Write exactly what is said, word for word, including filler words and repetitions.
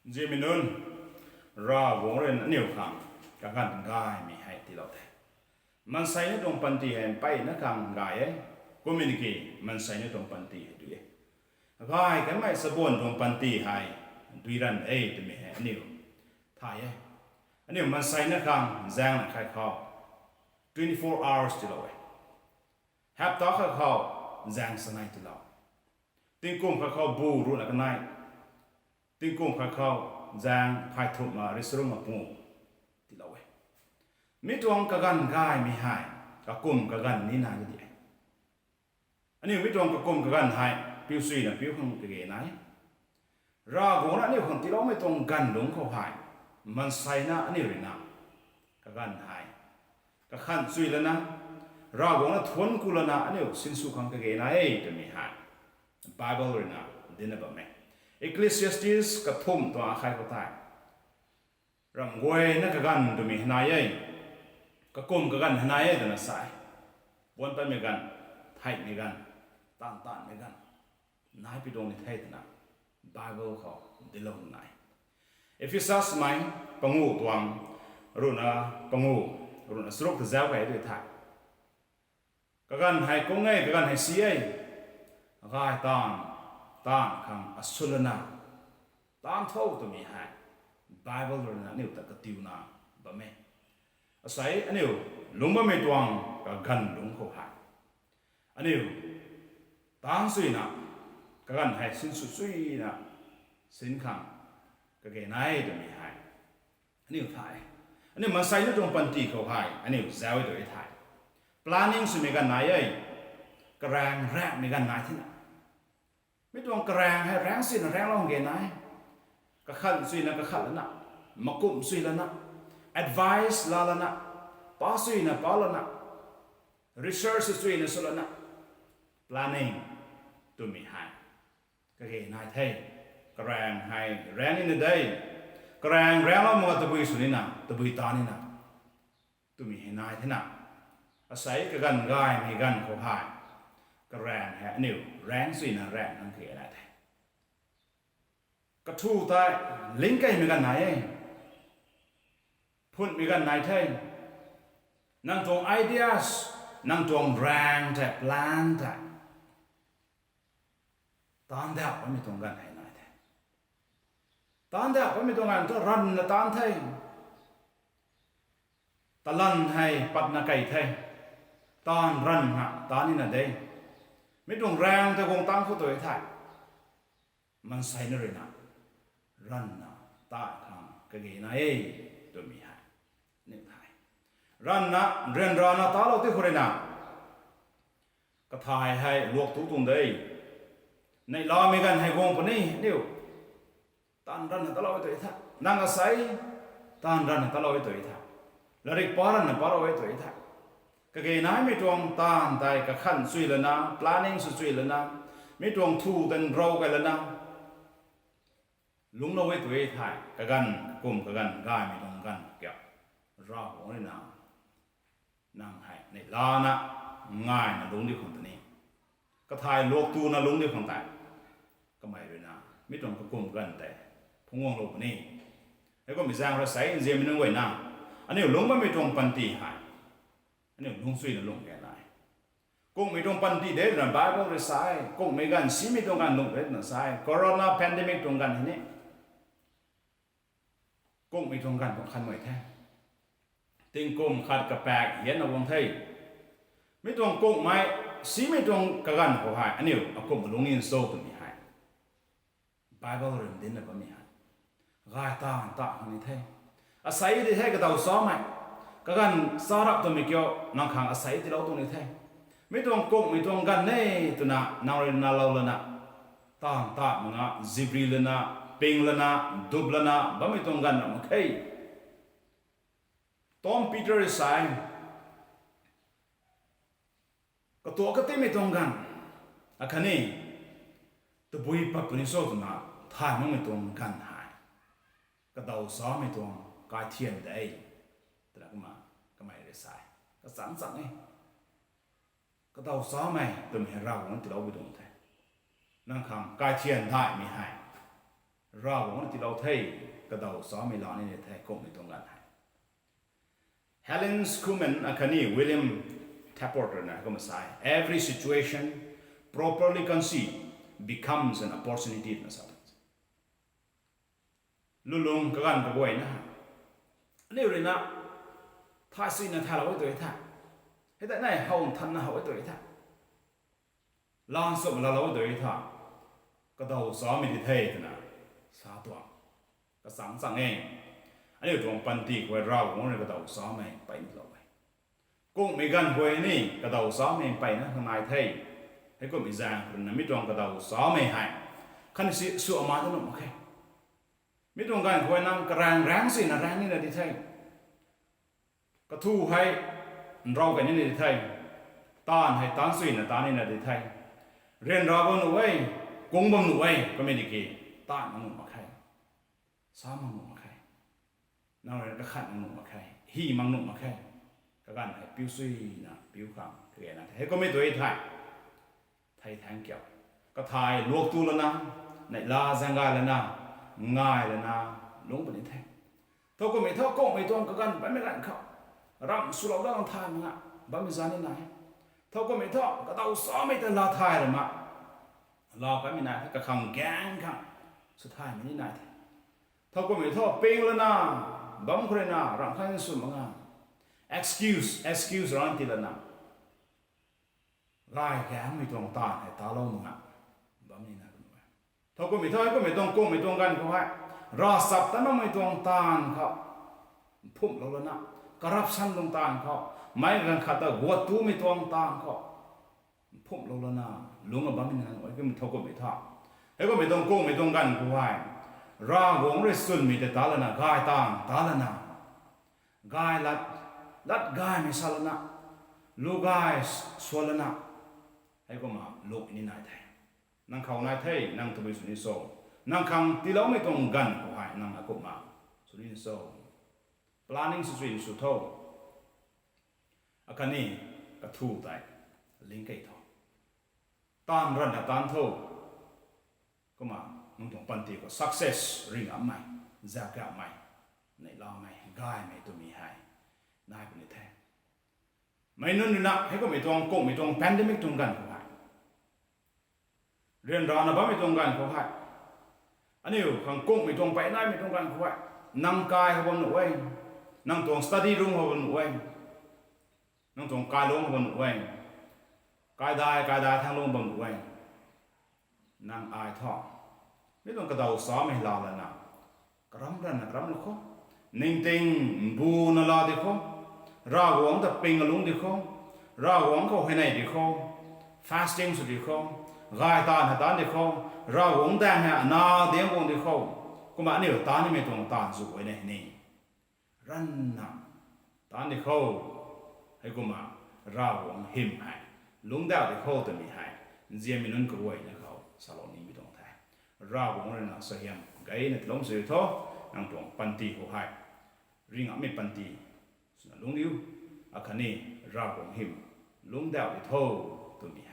Nzianmei nunc, Ravguangc rui aniu khang kaganv gaymei hei tiilou the. Maansei na tuang panty hei mpeyna khang gay e, kumna ki maansei na tuang panty hei dui e. Gay kanmei chabuan tuang panty hei dui ran e twmei hei aniu thay e. Aniu maansei na khang zaeng na khat khou twenty-four hours tiilou e. Hapta khat khou zaeng sanei tiilou. Tingkum khat khou bu ruhna kanei. Tingkum khat khou zaeng phey thumh ma ri charuk ma pungu tiilou e. Mi tuang kaganv gaymei hei kakum kaganv ni nai di e. Aniu mi tuang kakum kaganv hei piu suina piu khang kage nai. Ravguangc na aniu khang tiiloumei tuang ganv lungc khou hei, maansei na aniu rui na kaganv hei kakhan chui lana, Ravguangc na thuanc ku lana aniu sinsw khang kage nai e twmei hei Bible rui na dinna bam e. Ecclesiastes kathumh tuang akhei khou tei, ramh guayna kaganv twmei hei nai e, kakum kaganv hei nai e twna sa e. Puan patmei ganv, theihmei ganv, taanv taanvmei ganv nai pi tuang ni the twna Bible khou dinclou nai. Ephesusmei pangu tuang, ruhna pangu, ruhna charuk ta zauc key tu the. Kaganv hei kung e, kaganv hei si e, gay taanv, taanv khang asut lana taanv tho twmei hei Bible rui na aniu ta katiuna bam e. Asei aniu lungc bammei tuang kaganv lungc khou hei, aniu taanv suina, kaganv hei sinsw suina sin khang kage nai twmei hei aniu thay. Aniu maansei na tuang panty khou hei aniu zauc e tu e the. Planning swmei ganv nai e, karaeng raengmei ganv nai thena. Mi tuang karaeng hei raeng suina raenglou ge nai. Kakhan suina kakhan lana, makum sui lana, advice la lana, pa suina pa lana, research suina sw lana, planning twmei hei kage nai the. Karaeng hei raeng nina de, karaeng raenglou mak tabui sw nina, tabui ta nina twmei hei nai thena. Asei kaganv gaymei ganv khou hei, karaeng hei aniu raeng suina raeng nang kage nai the. Kathu tei lingkeimei ganv nai e, phunmei ganv nai the. Nang tuang ideas, nang tuang raeng tei, plan tei taanv dauh bammei tuang ganv hei nai the. Taanv dauh bammei tuang ganv thu ranvna taanv the. Talan hei patna key the. Taanv ranvna taanv nina de. Mi tuang raeng tei guang taanv khou tu e the. Maansei na rui na ranvna taanv khang kage nai e twmei hei aniu thay. Ranvna, ryanrana talou ti khou rui na, kathay hei luak tu tuang de. Neihlamei ganv hei guang puni aniu taanv ranvna talou e tu e the. Nang asei taanv ranvna talou e tu e the. Latrik pa ranvna palou e tu e the. Kage naimei tuang taanv tei kakhan chui lana, planning sw chui lana, mi tuang thu tan rou key lana lungclou e tu e the. Kaganv, kakum kaganv gaymei tuang ganv kiu, Ravguangc rui na nang hei neihlana, ngayna lungc di khang ta ni, kathay luak tuna lungc di khang tei, kamei rui na mi tuang kakum ganv tei phungc guanglou puni. Heikumhmei zaeng rui sei nzianmei nunc guayna, aniu lungc bammei tuang panty hei aniu lungcsuina lungc ge nai. Kungmei tuang panty de twna Bible rui sa e, kungmei ganv simei tuang ganv lungc de twna sa e, corona pandemic tuang ganv hei ni kungmei tuang ganv tuang khanmei the. Tingkum khat kapak hianna guang the. Mi tuang kungmei, simei tuang kaganv khou hei aniu akumh lungning cho twmei hei Bible rui dinna bammei hei gay taanv ta khang ni the. Asei di the kadaw chamei, kaganv charap twmei kiu, nang khang asei tiilou tuang ni the. Mi tuang kungmei tuang ganv e twna nang rui nalou lana, taanv ta mak na zibri lana, ping lana, dup lana bammei tuang ganv ram mak khe. Tom Peter rui sa e, katuak katimei tuang ganv, akhatni tabui pat puni cho twna thay makmei tuang ganv hei kadaw chamei tuang kaithian de twna kumna kamei rui sa e. Kachang chang e. Kadaw chamei twmei hei Ravguangc tiiloupui tuang the. Nang khang kaithian daihmei hei Ravguangc na tiilou the, kadaw chamei laa ni the, kumhmei tuang ganv hei. Helen Kuhlman akhatni William Tappert na kumna sa e, every situation properly conceived becomes an opportunity twna sa. Lulung kaganv kaguayna, aniu rui na thay suina thaylou e tw the, hei tei nai how nthanna how e tw the, laa nchumh laalou e tw the, kadaw chamei di the twna sa tuang kachang chang e. Aniu tuang panty khou Ravguangc rui kadaw chamei mpeyna lou e. Kumhmei ganv khou ni kadaw chamei mpeyna khang nai the. Heikumhmei zaeng khou rui na mi tuang kadaw chamei hei khatni si sw ama ta nuh mak khe. Mi tuang ganv khou nang karaeng raeng suina raeng nina di the. Kathu hei nrau key nina di the. Taanv hei taanc suina taanc nina di the. Ryanra bam nuh e, kung bam nuh e, kamei di ki taanv mak nuh mak khe, sa mak nuh mak khe, nang rui na kakhat mak nuh mak khe, hy mak nuh mak khe. Kaganv hei piu suina piu khang kagena the, heikumhmei tu e the. Thei thank you. Kathai luak tu lana, neihla zaeng gay lana, ngai lana lungc puni the. Thowkumhmei thu kumhmei tuang kaganv bammei ganv khou ramh swlou dat lang thay mak nga, bammei zanc ni nai. Thowkumhmei thu kadaw chamei ta laa thay rana, lau kanmei nai the, kakhang gaeng khang sw thaymei ni nai the. Thowkumhmei thu ping lana, bam khou rui na ramh khat sw mak nga, excuse, excuse rana ti lana, gay gaengmei tuang taanv hei talou mak nga, bam ni na bam e. Thowkumhmei thu heikumhmei tuang kumhmei tuang ganv khou hei, ravchaptatmei tuang taanv khou mphumhlou lana, corruption tuang taanv khou, meic ganv khat ta guat tumei tuang taanv khou mphumhlou lana, lungc a bammei na nuh e. Kumhmei thowkumhmei thu, heikumhmei tuang kumhmei tuang ganv khou hei, Ravguangc rui chwnmei tei ta lana, gay taanv ta lana, gay lat, lat gaymei sa lana, lu gay sw lana, heikumna lungc ni nai the. Nang khou nai the, nang tabui sw ni cho? Nang khang tiiloumei tuang ganv khou hei nang akumhna sw ni cho? Planning sw sw sw tho. Akhatni kathu tei ling key tho. Taanv ranvna taanc tho. Kumna nang tuang panty khou success ringh ngammei, zak ngammei, neihlamei, gaymei twmei hei nai puni the. Meic nunc rui na heikumhmei tuang kumhmei tuang pandemic tuang ganv khou hei, ryanrana bammei tuang ganv khou hei, aniu khang kumhmei tuang peynaimei tuang ganv khou hei, nang kai khou bam nuh e, nang tuang study room khou bam nuh e, nang tuang kailungc khou bam nuh e, kaidai kaidai thanglungc bam nuh e. Nang ai thu mi tuang kadaw chamei laa lana, karam ranvna karamlou khou, ningting mbuna laa di khou, Ravguangc ta ping alungc di khou, Ravguangc khou huayney di khou, fasting sw di khou, gay taanv hei taanc di khou, Ravguangc daeng hei ana diang guang di khou, kumna aniu taanc nimei tuang taanv zu e na ni, ranvna taanc di khou, heikumna Ravguangc hym hei lungcdauh di khou twmei hei nzianmei nunc kaguayna khou salou nimei tuang the. Ravguangc rui na suaihiam gayna tiiloumei sw tho. Nang tuang panty khou hei ringh ngammei panty swna lungc diu, akhatni Ravguangc hym lungcdauh di tho twmei